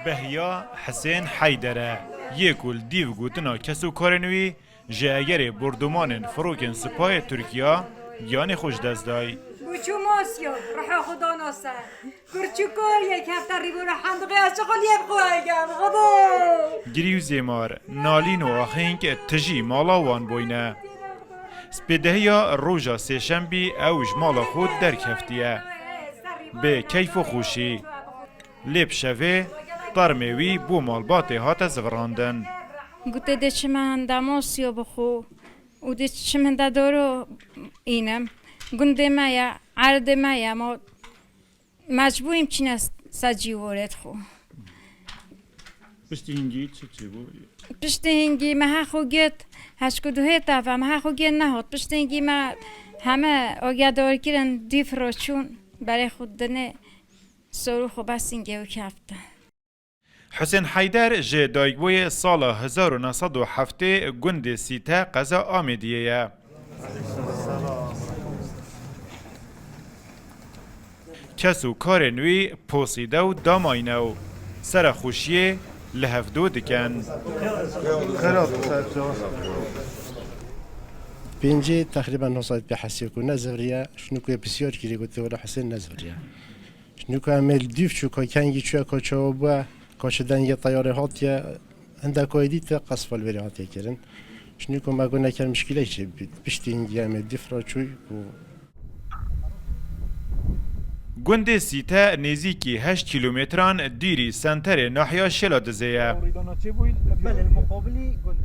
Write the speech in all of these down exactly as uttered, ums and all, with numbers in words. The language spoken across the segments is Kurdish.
Behiya Hisên Heyder e, yê ku li dîv gotina kes û karên wî ji egerê bordumanên firokên Sipayê Tirkiya giyanê xwe ji dest dayî. Goçû Mosyo, riha xwe dana ser. Kurçûko yek hefte rîbûna hendiqê ez çi xwe lê bi xwe ekem, Xwedê! Girî û zêmar, nalîn û axînk tijî mala wan boyne. Spêdehiya roja sêşembî ew ji mala xwe derkeftiye. Bi keyf û xweşî. Lê bi şevê termê wî bo malbatê hate zivirandin. Gotê dê çime henda Mosyo bixwe û dê çim henda doro înim. Gundê me ye, erdê me ye, ma mecbûrîm çîne ser cî û werê xwe. Piştî hingî çi çêbû? Piştî hingî me he xwe girt, heşku duhê teve me he xwe girt nehot. Piştî hingî me heme ogedarkirin dî firoçûn berê xwe dinê. Sorû xwe bes hingê û keftin. Husên Heyder ji dayikbûyê sala hezar û neh sed û heftê gundê Sîte qeza Amêdiyê ye. Kes û karên wî posîde û damayne û sere xweşiyê li hevdû dikin. Pêncî teqrîben neh sed pê hesê ku nezivriye, şinû ku yê pisyar kirî ku tê were Husên nezivriye. Şinû ku em ê li dîv çû ka kengî çûye ka çawa bûye, ka çi dengê teyarê hatiye, hindek ayê dî te qesfa li vêrê hatiye kirin. Şinû ku me got neker mişkîlek çê bît. Piştî hingî em ê dîv re çûy ku Gundê Sîte nêzîkî heşt kîlometran dîrî senterê nahiya Şêladizê ye. Belê, li muqabilî gund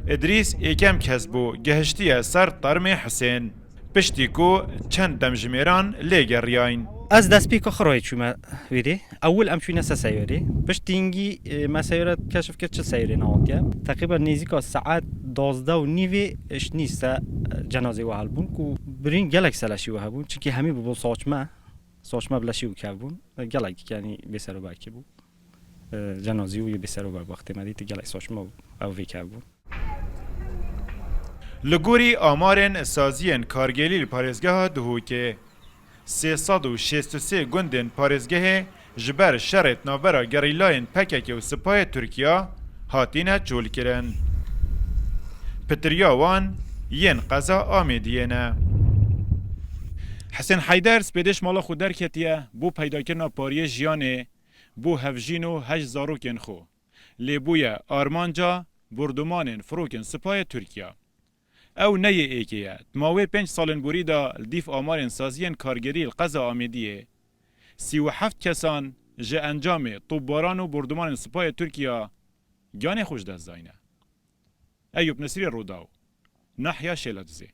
e. Îdrîs êkem kes bû, gehiştiye ser termê Hisên. Piştî ku çend demjimêran lê geriyayîn. Ez destpêka xwe rayê çûme wêrê. Ewil em çûyne se seyarê. Piştî hingî, e, me seyare keşif kir çi seyarê nehatiye. Teqrîben nêzîka saet duwazdeh û nîvê, e, ji nî se, e, cenazê we helbûn ku birîn gelek seleşî we hebûn. Çimkî hemî bûbûn saçme, saçme bi leşî û kevbûn. E, gelek, yanî, bêseroberkê bû. E, cenazî û yê bêserober wextê me dît, gelek saçme bû. Ew vê kevbûn. Li gorî amarên saziyên kargêrî li parêzgeha Duhokê, sê sed û şêst û sê gundên parêzgehê ji ber şerê di navbera gerîlayên P K K û Sipayê Tirkiya hatine çolkirin. Pitiriya wan yên qeza Amêdiyê ne. Hisên Heyder spêdê ji mala xwe derketiye bo peydakirina pariyê jiyanê bo hevjîn û heşt zarokên xwe. Lê bûye armanca bordumanên firokên Sipayê Tirkiya. Ew ne yê êkê ye. Di mawê pênc salên borî de li dîv amarên saziyên kargêrî li qeza Amêdiyê, sî û heft kesan ji encamê topbaran û bordumanên Sipayê Tirkiya giyanê xwe ji dest dayne. Eyûp Nesrî, Rûdaw, nahiya Şêladizê.